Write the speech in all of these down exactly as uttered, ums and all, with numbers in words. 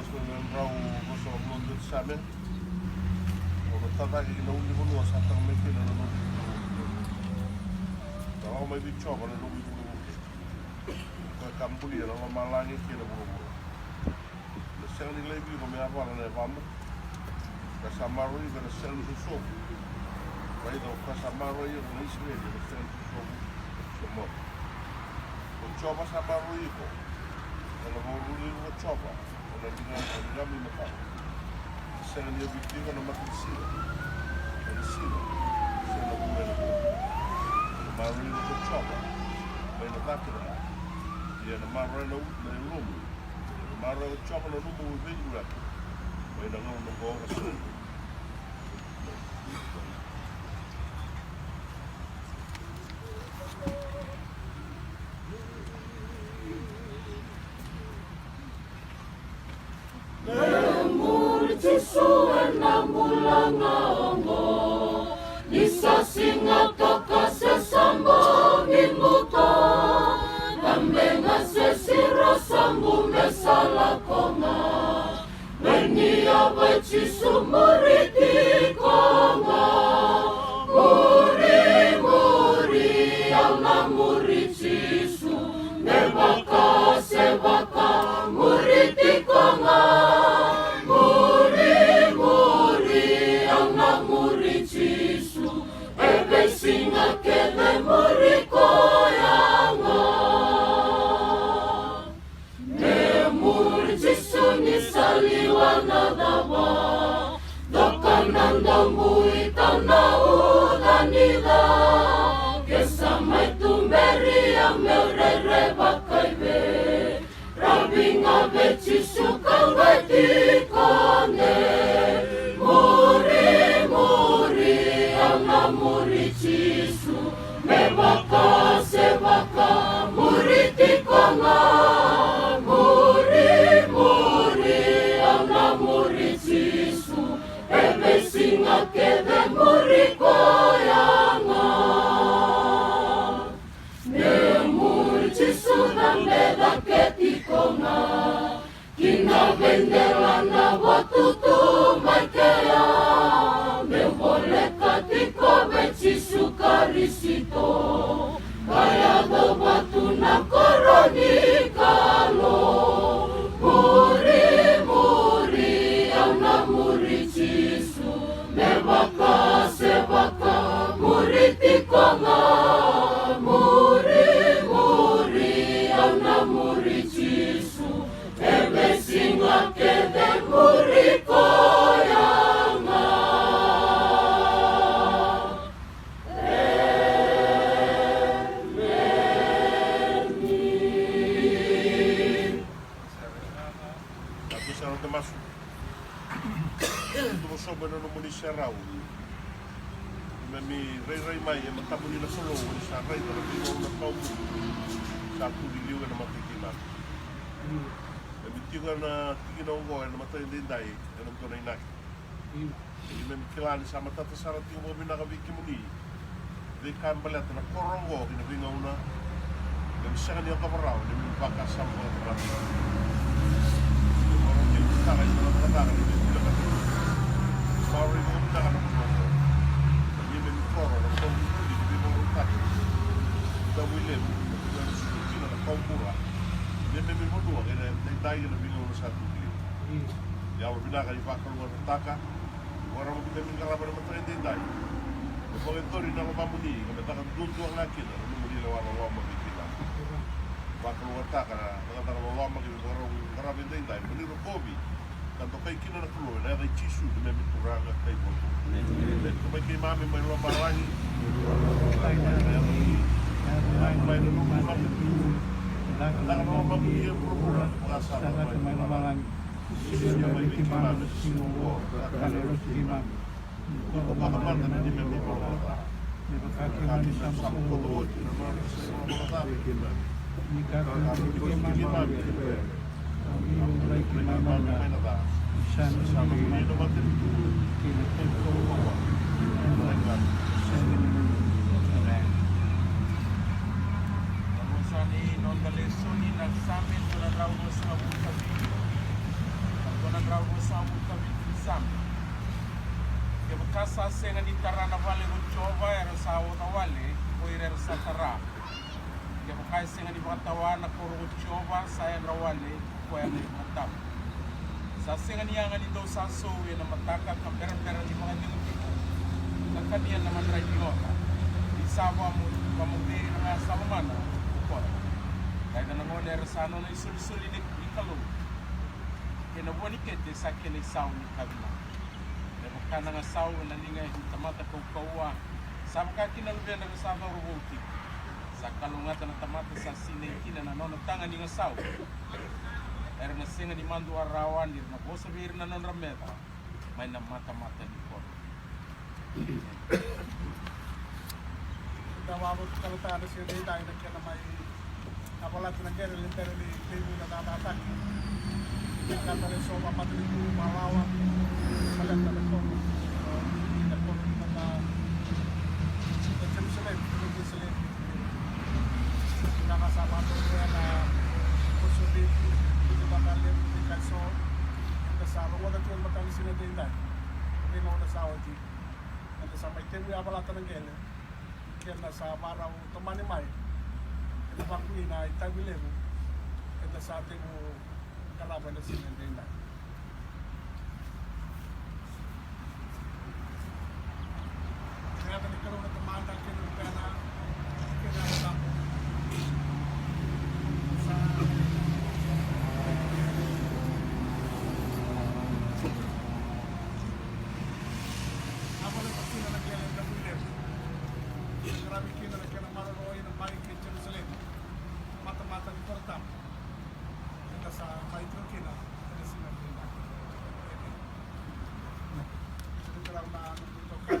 Ena drau ruasagavulu ka dua ni Same, au na tacake ki na ulunivanua sa taga mai kina na noqu ivurevure. Na lako mai vei Jiova na noqu ivurevure. O koya ka bulia na lomalagi kei na vuravura. Na sega ni laivi iko me yavala na yavamu. Ka sa maroroi iko ena sega ni sosovu. Raica, o koya sa maroroi iko na Isireli ena sega ni sosovu se moce. O Jiova sa maroroi iko. Ena vakaroroi iko ko Jiova ena liga, ena ligamu imatau. Sega ni yavuti iko na mata ni siga, ena siga, se na vula ena vula. Ena maroroi iko ko Jiova mai na ca kece ga. Ia ena maroroya na, na yalomu. Ena maroroya ko Jiova na nomu veicudruyaki mai na gauna oqo ka sega ni Me muri Jisu ena bula ga oqo. Ni sa siga toka se sa bogi buto. Dabe ga se siro sobu me sa lako ga. Mai ni yavai Jisu muri tiko ga. Muri, muri, au na muri Jisu. Me vaka se vaka, muri tiko ga. Muri, muri, au na muri Jisu. E veisiga kece muri koya ga. Me muri Jisu ni sa liwa na cava. Doka na dobu, ita na uca ni ca. Ke sa mai tuberi au meu rerevaka i vei. Ravi ga vei Jisu ka qai tiko ne. Muri, muri, au na muri Jisu. Me vaka se vaka, muri tiko ga. Muri, muri, au na muri Jisu. E veisiga kece muri koya ga. Me muri Jisu, dabe cake tiko ga. Ki na veidela na vatutu mai kea. Me voleka tiko vei Jisu Karisito. Ka yacova tu na koro ni Kalou. Muri, muri, au na muri Jisu. Me vaka se vaka, muri tiko ga. Muri, muri, au na muri Jisu. E veisiga kece muri koya ga. Emeni. Sa tu sara na masu. Tuva sobu ena nomuni serau. Keimami rairai mai e matamuni na Kalou, ni sa raica na veigauna kaukauwa sa tu ki liu ena mata i keimami. Keimami tiko ena tikina oqo ena mata edaidai ena dua na inaki. Keimami kila ni sa matata sara tiko vakavinaka vei kemuni. Veika e baleta na koro oqo kei na veigauna. Keimami sega ni yacova rawa, keimami vakasama vakatamata. Keimami marau tiko vakavinaka, keimami vinakata. Marau vakavinaka na vanua oqo. Na neimami koro, na koro ni vuli, ni veivakarautaki. Davuilevu, na vanua e sucu kina na kawa bula. Neimami vanua, kei na edaidai, kei na veigauna sa tu kina. Yalo vinaka ni vakalougatataka. Vakarau keimami qarava na mataka edaidai. Me vakayacori na lomamuni, ka me caka duadua ga kina na nomuni lewa loloma vei keimami. Vakalougatataka na cakacaka loloma keimami vakarau qarava edaidai. Mo ni rokovi ka dokai kina na Kalou ena yaca i Jisu na neimami Turaga ka iVakabula. Emeni. Tamai keimami mai lomalagi. Mai na nomuni matanitu. Caka na lomamuni e vuravura. Vakasama mai lomalagi. Sivia mai vei keimami na siga oqo na ka ena yaco vei keimami. Ni ko vakamata na neimami ivalavala ca. Me vaka keimami sa bokoca oti na nodra sa ivalavala ca vei keimami. Ni kakua ni kauti keimami ki vei, ka mo ni vakabulai keimami mai na ca. Ni sa nomuni na matanitu kei na itukutuku ena lagilagi. Emeni. Emeni. Na vosa ni noda lesoni na Same dua na drau ruasagavulu ka vitu. Rau ruasagavulu ka vitu ni Same. Kevaka sa sega ni tara na vale ko Jiova, era sa oca wale ko ira era sa tara. Kevaka e sega ni vakatawa na koro ko Jiova, sa yadra wale ko koya na ivakatawa. Sa sega ni yaga ni dou sa sou ena mataka ka berabera ni vakacegu tiko ka kania na madrai ni oca, ni sa vakamu-, vakamuderi ira ga sa lomana ko koya. Raica na gone era sa nona isolisoli ni, ni Kalou, kei na vua ni kete sa kena isau ni ka vinaka. Me vaka na gasau ena liga ni tamata kaukauwa, sa vaka kina na luvedra era sa cauravou tiko. Sa kalougata na tamata sa sinai kina na nona taga ni gasau. Era na sega ni madua rawa ni ra na vosa vei ira na nodra meca mai na matamata ni koro. Da vakavotutalataka na siga edaidai na kena mai a valati na qele ni bera ni teivuna cakacakataki. Ka tale so vamatanitu valawa. Baleta na kono, na kono ni mata na Jerusalemi, na Jerusalemi. Ka sa vato ena koso ni, ni vata levu ni ka so. Ka sa rogoca tu e mataka ni siga edaidai. Ni na ona sa oti. Eda sa mai tevu a valata na qele. Kena sa varau tomani mai. Eda vakui na itavi levu. Eda sa tevu qarava ena siga edaidai. Ena yaca ni Kalou na Tamada kei na Luvena kei na Yalo Tabu. Sa A voleka kina na qele e davuilevu. Qaravi kina na kena maroroi na bai kei Jerusalemi, matamata ni Toro Tabu. Eda sa mai tiko kina ena siga vinaka. Emeni. Eda rau na noda toka.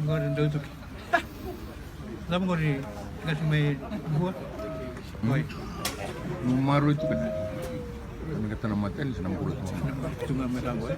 Qori dau tuki. Cava qori gati mai vua? Oi. Maroroi tu kina. Ni gata na mata ni sa na maroroi tu. Tu ga me ka qo, e?